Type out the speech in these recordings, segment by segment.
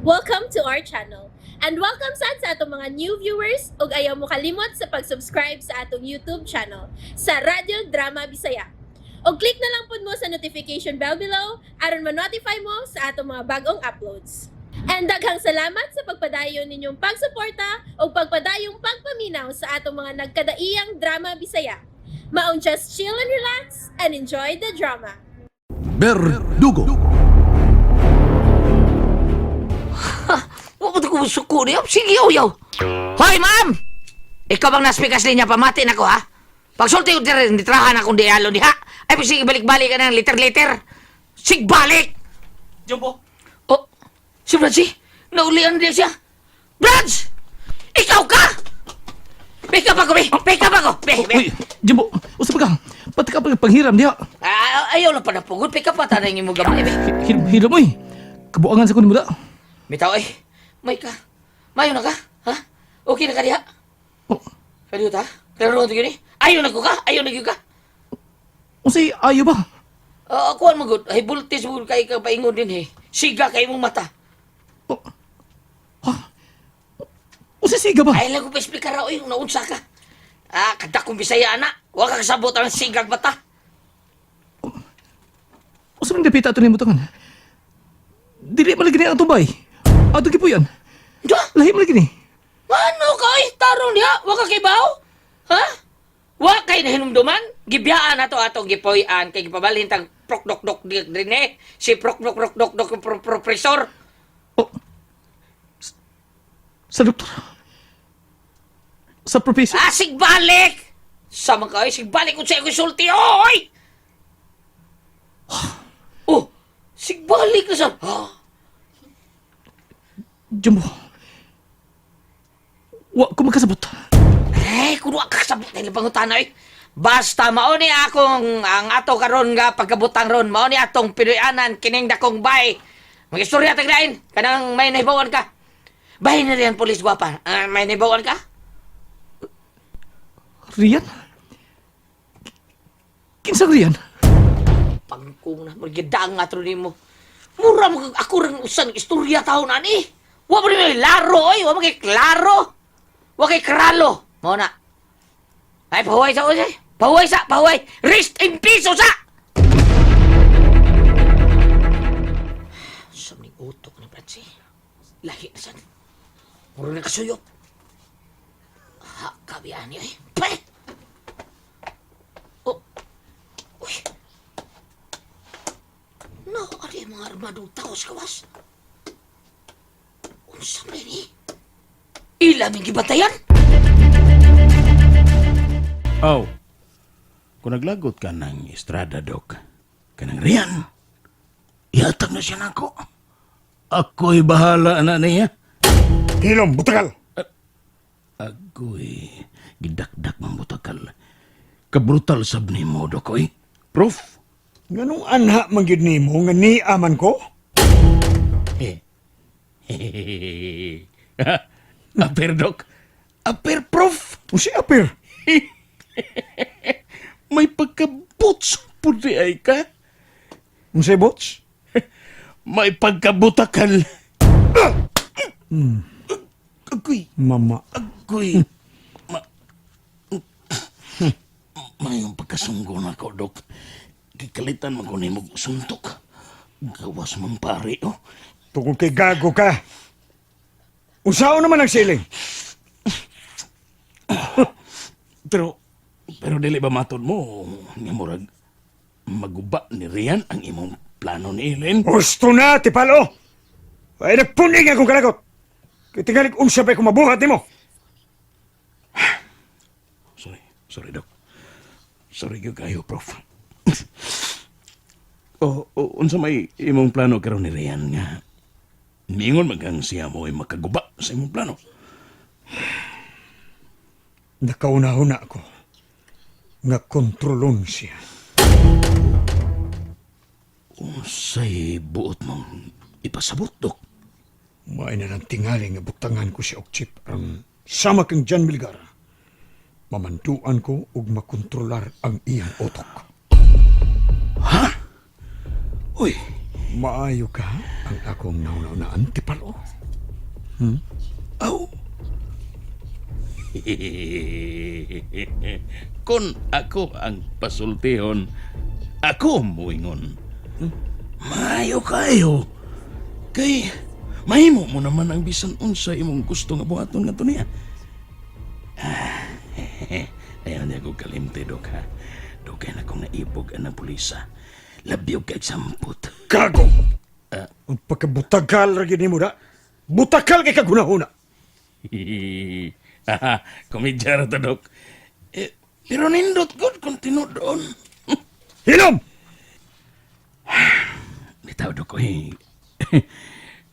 Welcome to our channel. And welcome sad sa atong mga new viewers ug ayaw mo kalimot sa pag-subscribe sa atong YouTube channel sa Radyo Drama Bisaya. Og click na lang pud mo sa notification bell below aron ma-notify mo sa atong mga bagong uploads. And daghang salamat sa pagpadayon ninyong pagsuporta ug pagpadayong pagpaminaw sa atong mga nagkadaiyang drama Bisaya. Maong just chill and relax and enjoy the drama. Berdugo. Wa mo ko suko niya. Sige, uyaw. Hoy, ma'am! Ikaw bang naspikas linya pamati na ko, ha? Pagsulti ko diri, nitrahan akong dialo diha. Ay, pag sige, balik-balik ka ng liter-liter. Sig balik! Jumbo! Oh, si Francie, naulian niya siya. Brad! Ikaw ka! Pick up ako, be! Pick up ako! Be, be! Uy, Jumbo, usa pa ka. Pati ka pa panghiram diha. Ah, ayaw lang pa napugod. Pick up pa tanang imo gamay, be. Hiram, hiram oy. Kabuangan sa kunin mo da. Bitaw, eh. May ka. Mayo na ka? Ha? Okay na ka diha? Oh, Kadiyo ta? Klaro na yun eh. Ayaw na ko ka? Ayaw na gyud ka? unsay ayo ba? Ah, kuan mo gud, ay bultis mo gud kay ka paingon din eh. Siga kay imong mata. Oh. Ha? Unsay siga ba? Ay lang ko pa explicar ra oy, naunsa ka. Ah, kada kong Bisaya ana. Wa ka kasabot ang sigag mata. Unsa man dapita ato nimo tangan? Dili man lagi ni ang tubay. Ato gipuyan. Da, Lahi man lagi ni. ano ka oy, tarong diha, wa ka kibaw? Ha? Wa kay nahinumduman? Gibiyaan ato atong gipoy-an kay gipabalhin tang prok dok dok din eh. Si prok dok dok dok dok professor. Oh. Sa doktor. Sa professor. Ah, sigbalik! Sama ka oy, sigbalik unsa akong sulti oy! Oh, sigbalik na sa. Ha? Jumbo. Wa ko makasabot. Eh, kuno ka kasabot na pangutana eh. Basta mao ni akong ang ato karon nga pagkabutang ron, mao ni atong Pinoyanan kining dakong bay. Magistorya tag lain kanang may nahibawan ka. Bay na riyan pulis gwapa. Ah, may nahibawan ka? Rian? Kinsang Rian? Pangkong na magidang atro nimo. Mura mo kag ako rang usan istorya taon ani. Wa mo ni laro oy, wa mo kay klaro. Wa kay kralo. Mao na. Ay pahuway sa oy. Pahuway sa, pahuway. Rest in peace usa. Sa ning utok ni Francie. Lahi na sad. Mura na kasuyop. Ha, kabiani oy. Pe! Oh. Uy. No, ano yung mga armadong tao sa kawas? Unsa man ni? Ila ming gibatayan? Oh. Kung naglagot ka ng estrada, Dok, kanang riyan, ihatag na siya nako. Ako'y bahala na niya. Hilom, butakal! Ako'y gidakdak mang butakal. Kabrutal sab ni mo, Dok, oy. Prof. Nganong anha man gyud nimo nga niaman ko? Aper, Dok. Aper, Prof. Usi apir. May pagkabuts po di ay ka. Unsay bots? May pagkabutakal. Ako'y Mama. Agoy. Ma... Mayong pagkasunggo na ko, Dok. Gikalitan man ko nimo og suntok. Gawas man pare, oh. Tungkol kay gago ka. Unsaon naman ang siling? Pero, pero dili ba matod mo, nga murag, maguba ni Rian ang imong plano ni Ellen? Gusto na, tipalo! Ay nagpuning akong kalagot! Kay tingalig unsa pa akong mabuhat nimo. Sorry, sorry, Dok. Sorry gyud kayo, Prof. Oh, oh, unsa may imong plano karon ni Rian nga miingon magang siya mo ay makaguba sa imong plano. Nakauna-una ako nga kontrolon siya. Unsay buot mong ipasabot, Dok? Maay na lang tingali nga butangan ko siya og chip ang sama kang John Milgar. Mamanduan ko ug makontrolar ang iyang utok. Uy, Maayo ka ang akong nauna-unaan, Tipalo. Aw. Kung ako ang pasultihon, ako muingon. Maayo kayo. Kay mahimo mo naman ang bisan unsa imong gusto nga buhaton ngadto niya. Ayaw niya ko kalimte, Dok, ha? Dugay na kong naibog ang pulisa. Labi og kay sampot. Gago! Ang pagkabutagal ra gyud nimo da. Butakal kay kagunahuna. Ah, komedya ra to, Dok. Eh, pero nindot gud kung tinuod. Hilom! Bitaw, Dok, eh.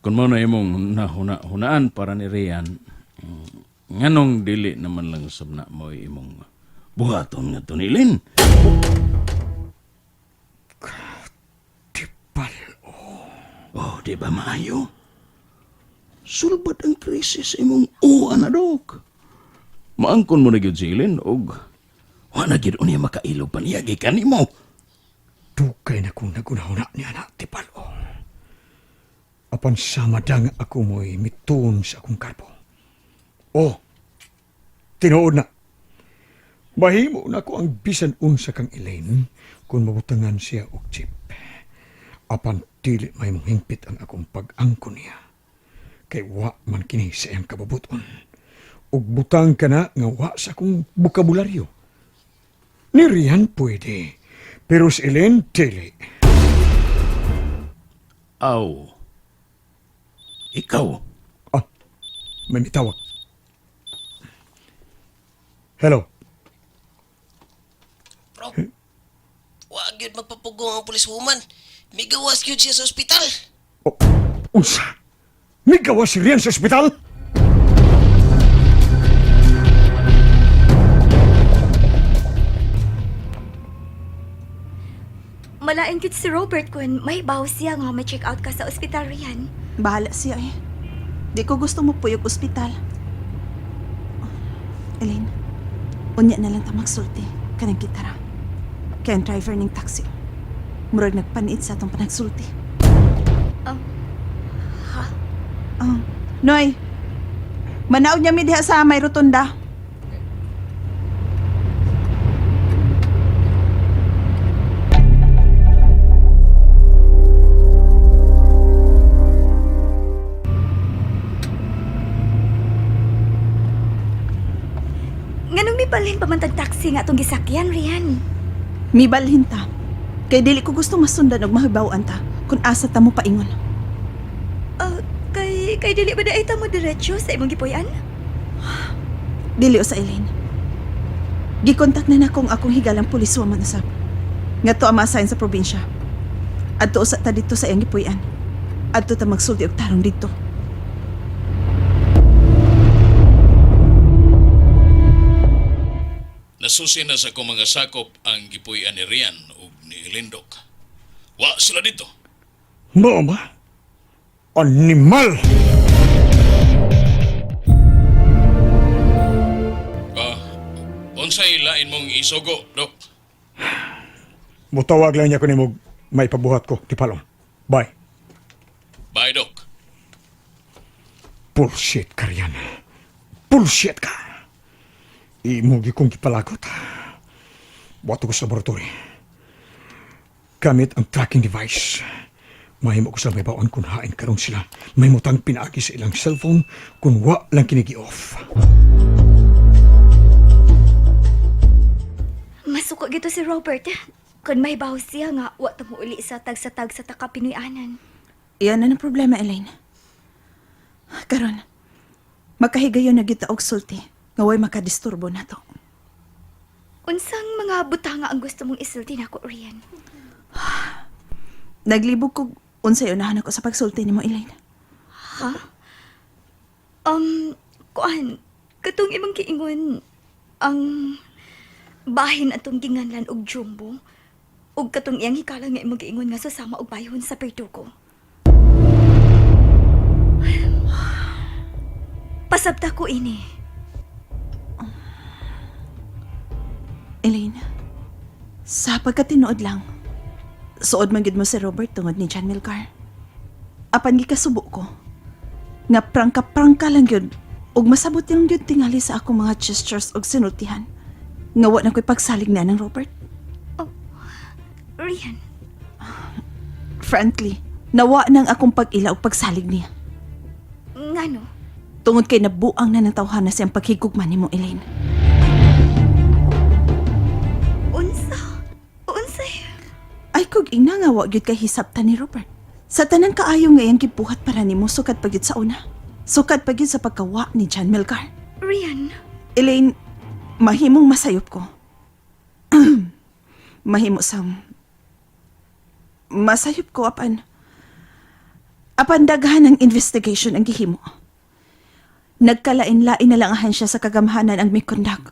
Kung mo na imong nahuna-hunaan para ni Rian, nganong dili naman lang sab na mo imong buhaton nga tunilin. Tipalo. Oh, di ba maayo? Sulbad ang krisis imong uwa na, Dok. Maangkon mo na gyud si Ilin og wa na gyud unya makailog pa niya gikan nimo. Dugay na kong nagunahuna niya na, Tipalo. Apan sama dang ako mo'y mituon sa akong karbo. Oh, tinuod na. Mahimo na ko ang bisan unsa kang Elaine kung mabutangan siya og chip. Apan dili may hingpit ang akong pag-angko niya. Kay wa man kini sa iyang kabubuton. Ug butang ka na nga wa sa akong bukabularyo. Ni Rian pwede, pero si Elaine dili. Aw. Ikaw. Ah, may mitawag. Hello. Bro, wa gyud magpapugong ang policewoman. Migawas gyud siya sa ospital. Oh, unsa? Migawa si Rian sa ospital? Malain gyud si Robert kun may baw siya nga ma-check out ka sa ospital riyan. Bahala siya eh. Di ko gusto mapuyog ospital. Elaine, unya na lang ta magsulti. Kanang gitara. Kaya ang driver ning taxi. Murag nagpaniit sa atong panagsulti. Ha? Ah, Noy, manaog niya mi diha sa may rotunda. Nganong mibalhin pa man tag taxi nga atong gisakyan riyan? Mibalhin ta. Kay dili ko gusto masundan og mahibaw-an ta kung asa ta mo paingon. Ah, kay kay dili ba daay ta mo diretso sa imong gipuy-an? Dili o sa Elaine. Gikontak na nakong akong higalang pulis woman usab. Ngadto ang ma-assign sa probinsya. Adto usa ta didto sa iyang gipuy-an. Adto ta magsulti og tarong didto. Nasusi na sa akong mga sakop ang gipuy-an ni Rian ug ni Lindok. Wa sila dito. Mama? Animal! Ah, unsay lain mong isugo, Dok? Mutawag lang niya ko nimo may pabuhat ko, Tipalo. Bye. Bye, Dok. Bullshit ka riyan. Bullshit ka. Imo kong gipalagot. Buhat ko sa laboratory. Gamit ang tracking device. Mahimo ko sa may baon kung hain karon sila. May mutang pinaagi sa ilang cellphone kung wa lang kinigi off. Masuko gito si Robert. Kun may baw siya nga wa ta mo uli sa tag sa taka Pinoy-anan. Iyan na ang problema, Elaine. Karon, makahigayon na gyud ta og sulti nga way makadisturbo nato. Unsang mga butanga ang gusto mong isulti nako riyan? Naglibog kog unsay unahan ako sa pagsulti nimo, Elaine. Ha? Kuan, katong imong giingon ang bahin atong ginganlan og jumbo ug katong iyang hikala nga imong giingon nga susama og bayhon sa Perdugo. Pasabta ko ini. Elaine, sa pagkatinuod lang, suod man gyud mo si Robert tungod ni John Milcar. Apan gikasubo ko. Nga prangka-prangka lang yun. Ug masabot lang yun tingali sa akong mga gestures og sinultihan. Nga wa na ko'y pagsalig na ng Robert. Rian, Frankly, nawa nang akong pag-ila og pagsalig niya. ngano? Tungod kay nabuang na ng tawhana siyang paghigugma nimo, Elaine. Unsa? Unsay? Ay kog ina nga wa gyud kay hisabtan ni Robert. Sa tanan kaayo nga iyang gibuhat para nimo sukad pa gyud sa una. Sukad pa gyud sa pagkawa ni John Melgar. Rian, Elaine, mahimong masayop ko. Mahimo sang masayop ko apan daghan ang investigation ang gihimo. Nagkalain-lain na lang ahan siya sa kagamhanan ang mikondak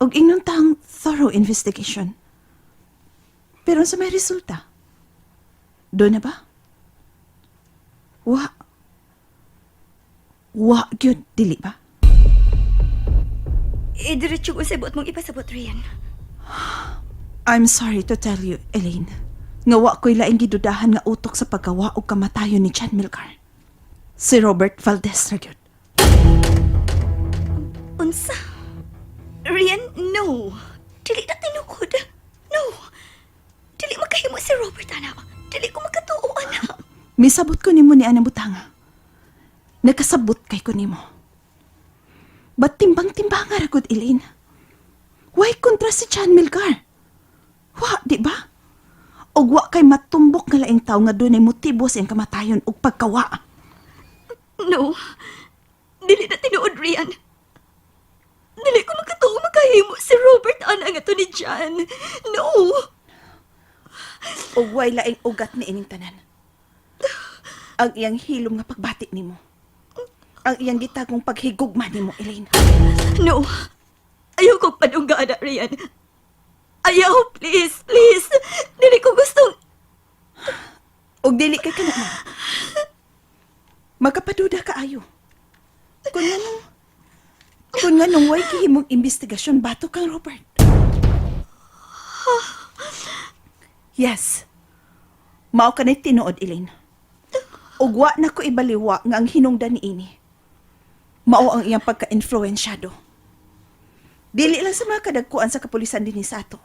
og ingnon tang thorough investigation. Pero sa may resulta, doon na ba? Wa. Wa gyud dili ba? idiretso unsay buot mong ipasabot, Rian. I'm sorry to tell you, Elaine. Nga wa ko'y laing gidudahan nga utok sa paggawa og kamatayon ni John Milcar. Si Robert Valdez ra gyud. Unsa? Rian, no. Dili na tinukod. No. Dili makahimo si Robert, anak. Dili ko makatuo, anak. Misabot ko nimo ni anang butanga. Nakasabot kay ko nimo. Ba't timbang-timbang nga ra gud, Elaine? Why kontra si John Milcar? Wa, di ba? Og wa kay matumbok nga laing tawo nga dunay motibo sa iyang kamatayon ug pagkawa. No. Dili na tinuod, Rian. Dili ko makatuo makahimo si Robert, anak nga to ni John. No. Ug way laing ugat ni ining tanan. Ang iyang hilom nga pagbati nimo. Ang iyang gitagong paghigugma nimo, Elaine. No. Ayaw ko padungga, anak, Rian. Ayaw, please, please. Dili ko gustong. Ug dili kay kana man. Makapaduda ka ayo. Kung nganong way gihimong investigasyon batok kang Robert. Yes. Mao kanay tinuod, Elaine. Ug wa na ko ibaliwa nga ang hinungdan niini. Mao ang iyang pagka-influensyado. Dili lang sa mga kadagkuan sa kapulisan dinhi sa ato.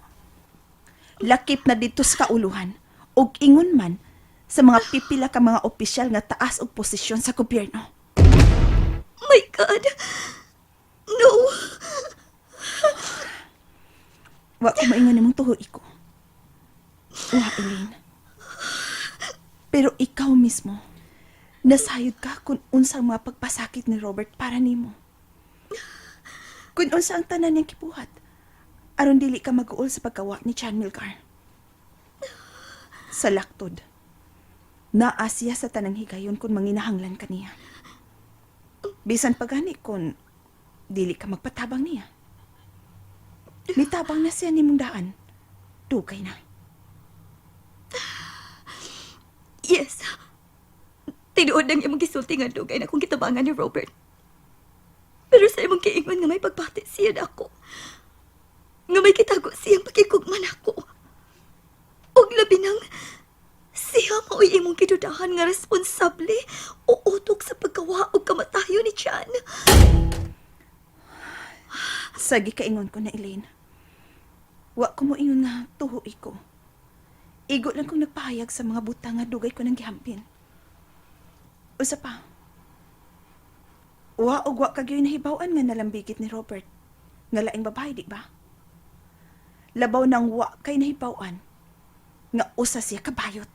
Lakip na dito sa kauluhan ug ingon man sa mga pipila ka mga opisyal nga taas og posisyon sa gobyerno. My God. No. Wa ko maingon nimong tuhoy ko. Wa, Elaine. Pero ikaw mismo, nasayod ka kung unsang mga pagpasakit ni Robert para nimo. Kung unsa ang tanan niyang kibuhat, aron dili ka mag-uol sa pagkawa ni Chan Milcar. Sa laktod, naa siya sa tanang higayon kung manginahanglan ka niya. Bisan pagani kung dili ka magpatabang niya. Mitabang na siya nimong daan. Dugay na. Yes. Tinuod ang imong gisulti nga dugay na kung gitabangan ni Robert. Pero sa imong giingon nga may pagbati siya nako. Nga may gitago siyang pakikugman ako. Og labi nang siya mao'y imong gidudahan nga responsable o utok sa paggawa og kamatayon ni Chan. Sagi kaingon ko na, Elaine. Wa ko mo ingon nga tuhoy ko. Igo lang kong nagpahayag sa mga butang nga dugay ko nang gihampin. Usa pa. Wa og wa kagyoy nahibaw-an nga nalambigit ni Robert. Nga laing babae, di ba? Labaw nang wa kay nahibaw-an nga usa siya kabayot.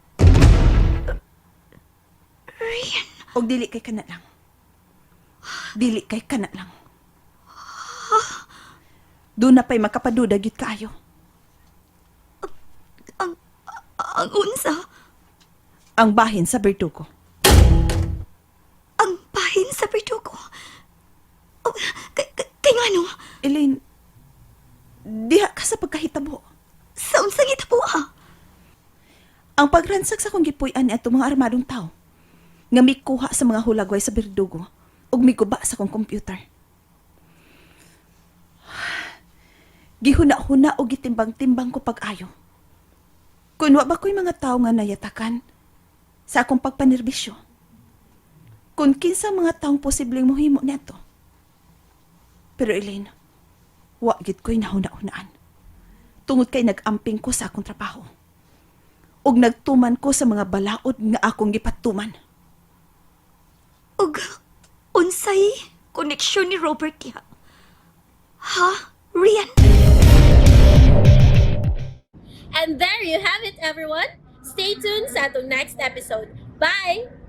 Rian, Og dili kay kana lang. Dili kay kana lang. Doon na pa'y makapaduda gyud kaayo. ang unsa, Ang bahin sa berdugo. ang bahin sa berdugo. Oh, kay ngano? Elaine, diha ka sa pagkahitabo. Sa unsang itabo ah? Ang pagransak sa akong gipuy-an ni atong mga armadong tao nga mikuha sa mga hulagway sa berdugo ug miguba sa akong computer. Gihuna-huna og gitimbang-timbang ko pag-ayo. Kun wa ba ko'y mga tao nga nayatakan sa akong pagpanerbisyo? Kung kinsa mga taong posibleng mohimo neto. Pero Elaine, wa gid ko'y nahuna-hunaan. Tungod kay nag-amping ko sa akong trabaho. Ug nagtuman ko sa mga balaod nga akong gipatuman. Ug unsay koneksyon ni Robert diha? Ha, Rian? And there you have it, everyone. Stay tuned sa atong next episode. Bye!